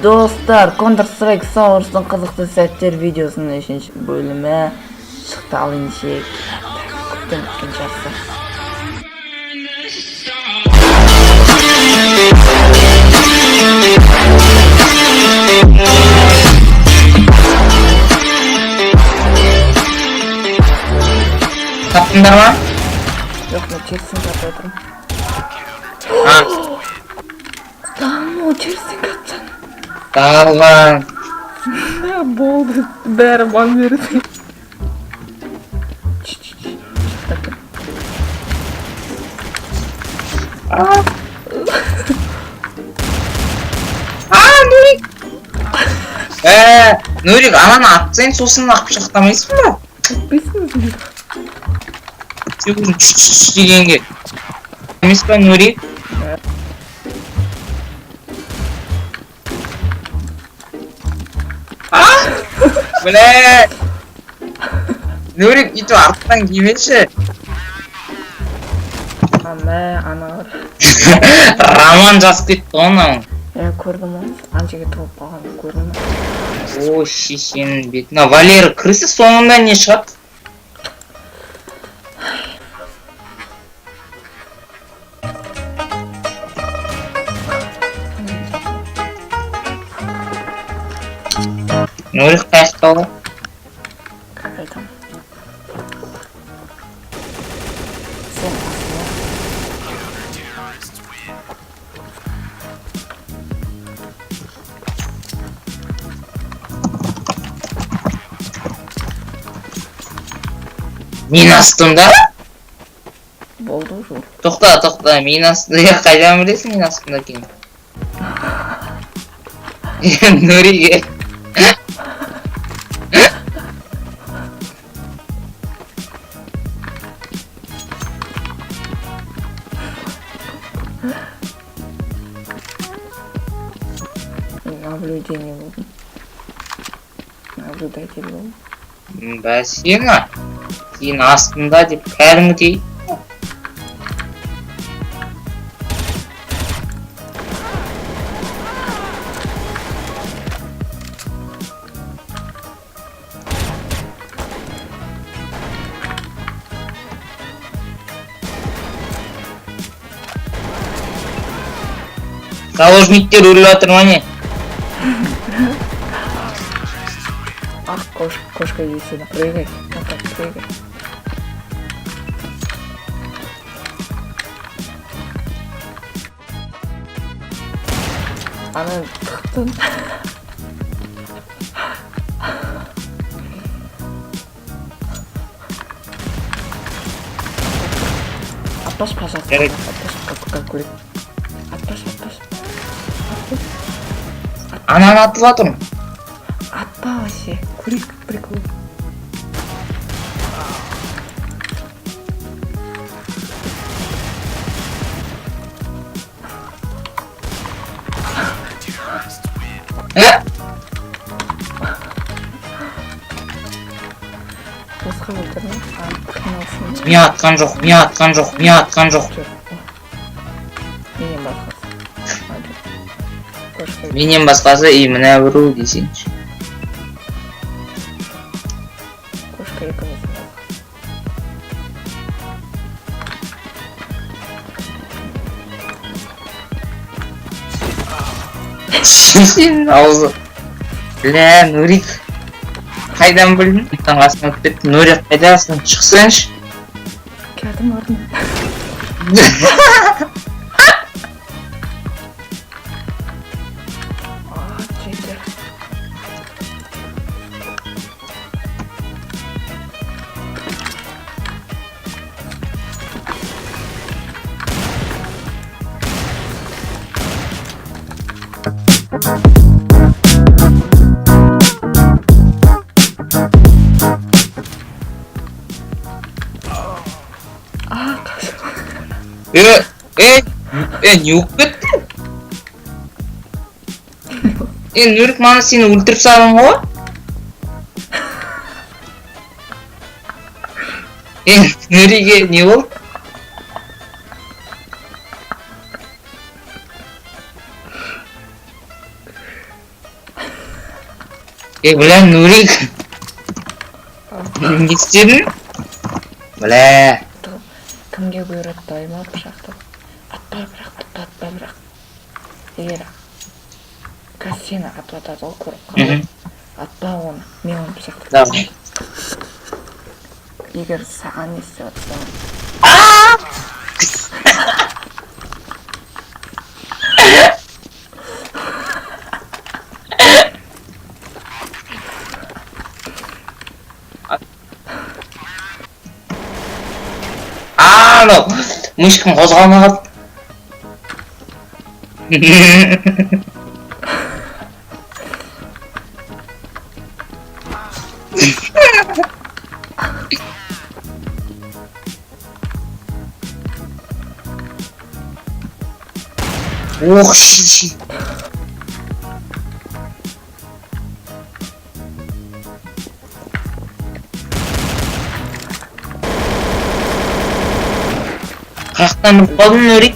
Достар, Counter Strike Source'ың қызықты сәттер видеосының үшінші бөлімі шықты. Ал ендеше көптен күткен шығарсыздар. Таптыңдар ма? Жоқ, мен терістен атып жатырмын. А, Да ну, терістен атсаң. Давай. Болды, бәрі бан берді. Шықты. А, а, Нурик. Нурик, ананы атсаң, сосын ақ пышақтамайсың ба? Айтпайсың өзің. Сен өзің чш чш чш дегенге. Емес па, Нурик? А! Бля! Нурик, өйтіп арттан келмеші. А, мә, аналар. Роман жазып кетті ғой анау. Иә, көрдім ғой. Ана жерге тығылып қалғанын көрдім. О, шешенің беті. Мына Валера крысы соңында не шығады? Нурик қаяқта ол? Как айтамын? Сен астына. Мен астымда? Болды уже. Тоқта, тоқта, мен астымда. Е, қайдан білесің мен астымда екенін? Нурик. Мен наблюдение болдым. Наблюдатель болдым. Бәсені. Сен астында деп кәдімгідей. Заложниктер өліп жатыр ма не? Ах, кошка, иди сюда. Прыгай. Вот так, прыгай. Ана тықтың. Атпаш, пожалуйста. Жарайды. Атпаш, как көрейік. Атпаш, атпаш. Ананы атып жатырмын. Атпа вообще. Көрейік, прикол. Ә? Босқа өлтірдім. А, қиналсын. Мен атқан жоқ, мен атқан жоқ, мен атқан жоқ. Жүр. Менен басқасы. А, жоқ. Кошка. Менен басқасы и мына біреу десеңші. Кошка екеуміздің басқасы. Шешенің аузы. Бля, Нурик. Қайдан білдің? Қасына өтіп кетті. Нурик, қайдасың? Шықсаңшы. Келатырмын артынан. А, жетер. А, Е, е, е, не болып кетті? Е, Нурик, мана сені өлтіріп салдым ғой? Е, Нуриге не болды? Е, бля, Нурик. Не істедің? Бля. Кімге бұйырады ма пышақты? Атпа бірақ, атпа, атпа бірақ. Егер қазір сені атып атады ғой, көріп қалып. Атпа оны, мен оны пышақтап. Давай. Егер саған не істеп жатса. А, анау мышкам қозғалмай қалды. Ох, ши. Қаяқтан біліп қалдың, Нурик?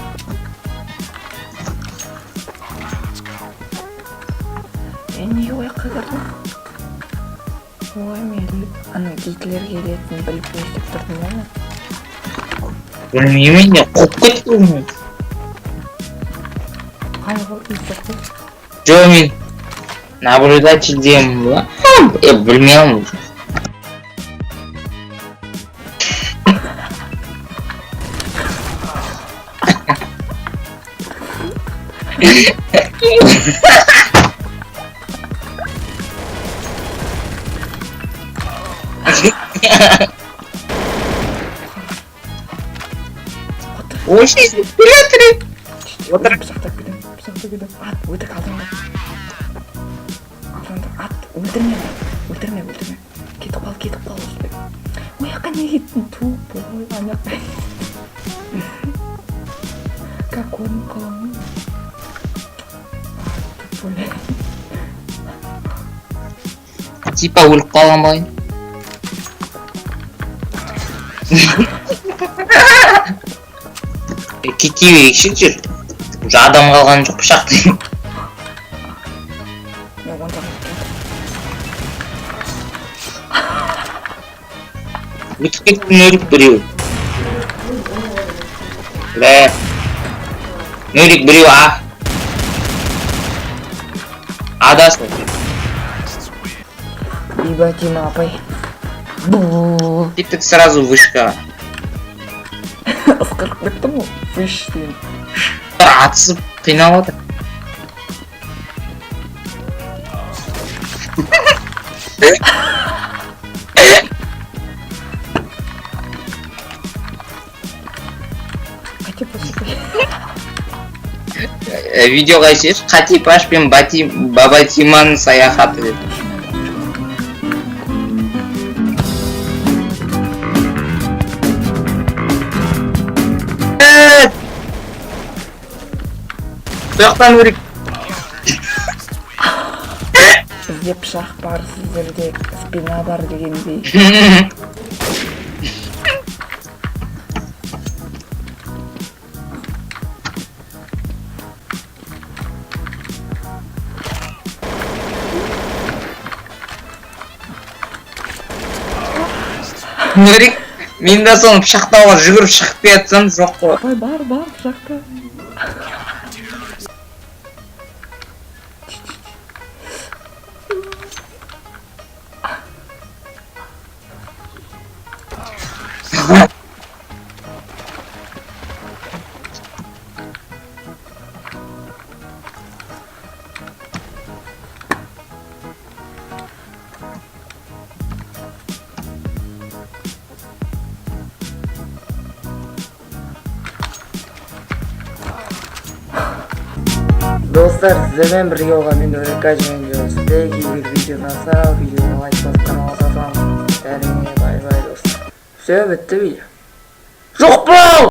Е, неге ол жаққа кірдің? Ой, мен ана Гитлер келетінін біліп не істеп тұрдым ғой мен. Білмеймін, не қуып кеттім мен. Қалай болды, не істеп қойды? Жоқ, мен наблюдательдемін ба? Е, білмеймін. Ой, келе. Отыр. Пышақтап кетемін, пышақтап кетемін. Ат, өтірік алдыңда. Алдыңда, ат, өлтірме, ат, өлтірме, өлтірме. Кетіп қал, кетіп қал осылай. Ол жаққа не кеттің, тупой, ана жаққа. Как көрініп қаламын ғой. Тупой. Типа өліп қалған ба? Е, кете берейікші, жүр. Уже адам қалған жоқ пышақты. Мен оң жаққа кеттім. Өтіп кетті, Нурик, біреу. Бля. Нурик, біреу, а. Адасың. Ибатима апай. Бу. Кеттік сразу вышкаға. Ысқырып кеттім ғой. Выш деген. Атысып қинап отыр. Қате болса. Видеоға жіберші, Қатипаш пен Бати Баба Тиманың саяхаты деп. Бұл жақтан көрейік. Бізде пышақ бар, сіздерде спина бар дегендей. Нурик, мен де соны пышақтауға жүгіріп шығып келе жатсам, жоқ қой. Ой, бар, бар, пышақта. Достар, сіздермен бірге болған мен, Нұрика және Жолсбек. Егер видео ұнаса, видеоға лайк басып, каналға жазыламыз. Бәріңе бай бай, достар. Все, бітті видео. Жоқ бол!